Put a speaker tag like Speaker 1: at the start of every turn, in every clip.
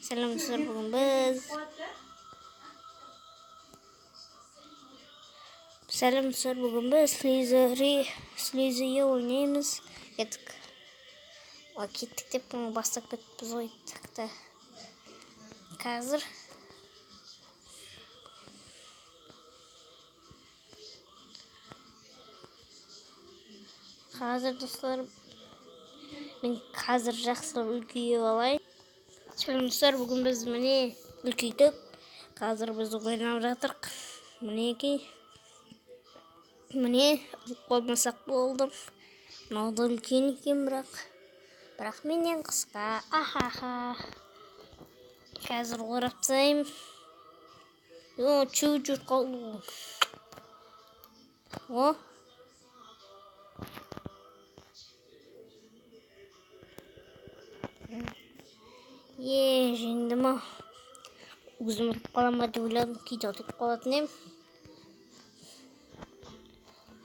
Speaker 1: Сәлем, достар, бүгін біз Сәлем, достар, бүгін біз Слизерия ойнаймыз. Кеттік. О, кеттік деп бұны бастап кетіппіз ғой. Так, қазір достар, мен қазір жақсылап үлкейіп алайын. Сәлем, достар, бүгін біз міне үлкейдік. Қазір біз ойнап жатырық. Мінекей. Міне болмасақ болды. Мынау да үлкен екен бірақ. Бірақ менен қысқа. Ахаха. Қазір орап тастаймын. О, чуть-чуть қалды. О. Е, жеңдім ау. Өзім ұтып қалам ба деп ойладым. Кейде ұтып қалатын едім.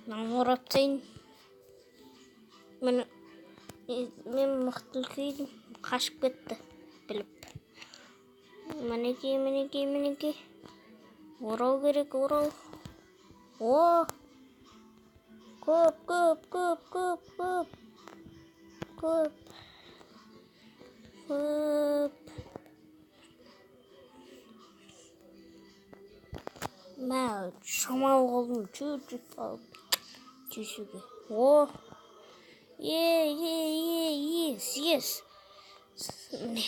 Speaker 1: Мынаны орап тастайын. Міне, мен мықты үлкейдім. Қашып кетті, біліп. Мінекей, мінекей, мінекей. Орау керек, орау. О! Көп, көп, көп, көп, көп. Көп. Көп. Мә, шамалы қалдым, чуть-чуть қалды түйсуге. О! Е, е, е, ес, ес. Міне.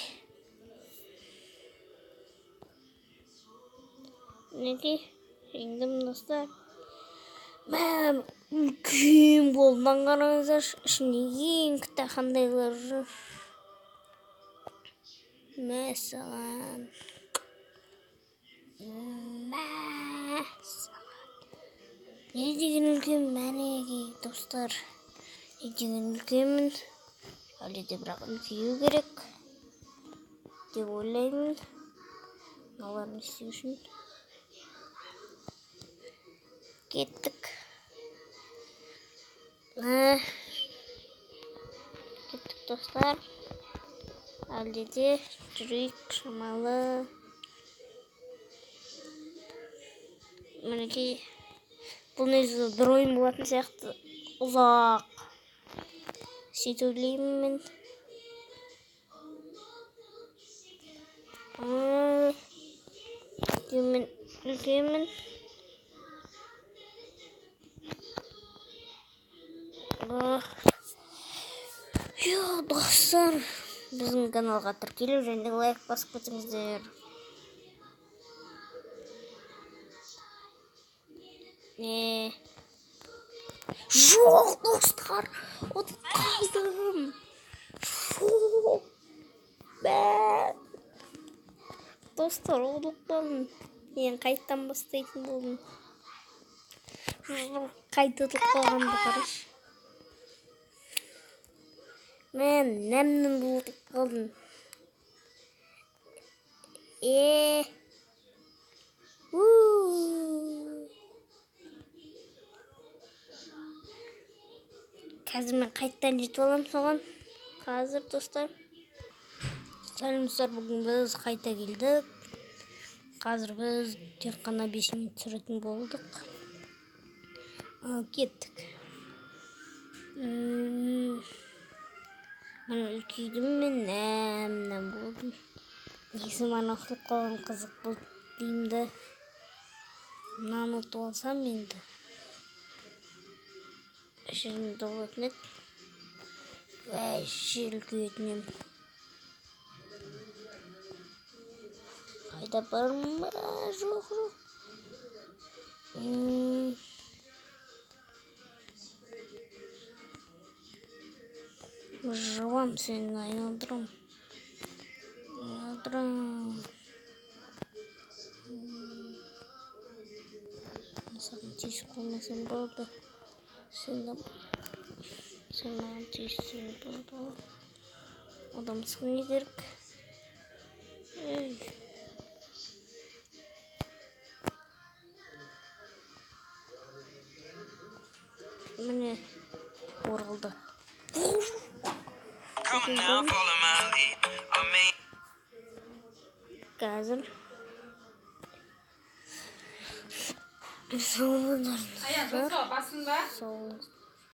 Speaker 1: Мінекей, жеңдім, достар. Мә, үлкен болды. Мынаны қараңыздаршы, ішінде ең кітапхандайлар жүр. Мәссаған. Мәссаған. Не деген үлкен, мінекей, достар. Не деген үлкенмін. Әлі де бірақ үлкею керек деп ойлаймын. Мыналарын істеу үшін. Кеттік. Кеттік, достар. Әлде де жүрейік шамалы. Мінекей, бұл негізі бір ойын болатын сияқты. Ұзақ. Сөйтіп ойлаймын мен. Үлкенмін, үлкенмін. Достар, біздің каналға тіркеліп және лайк басып кетіңіздер. Не? Жоқ, достар, ұтып қалдым. Жоқ. Бә. Достар, ұтып қалдым. Мен қайттан бастайтын болдым. Жоқ, қайта ұтылып қалғанымды қарашы. Мен нәмнің ұтып қалдым. Е. Қазір мен қайттан жетіп аламын соған. Қазір, достар. Сәлем, достар, бүгін біз қайта келдік. Қазір біз тек қана 5 минут түсіретін болдық. Кеттік. Мен үлкейдім, мен нәмнәм болдым. Негізі маған ұтылып қалған қызық болды деймін де. Мынаны ұтып алсам енді ішімде болатын еді. Вообще үлкейетін едім. Қайда бармын? Жоқ, жоқ. Жуам сені, айналдырам. Айналдырам. Саған тиісіп қалмасам болды. Сен маған тиіссең болды. Одан басқа не керек? Ей. Міне оралды.
Speaker 2: Come on now, follow my lead. I may
Speaker 1: Қазір. Сау болыңыздар.
Speaker 2: Аян, жылқы басың ба?
Speaker 1: Сау болыңыздар.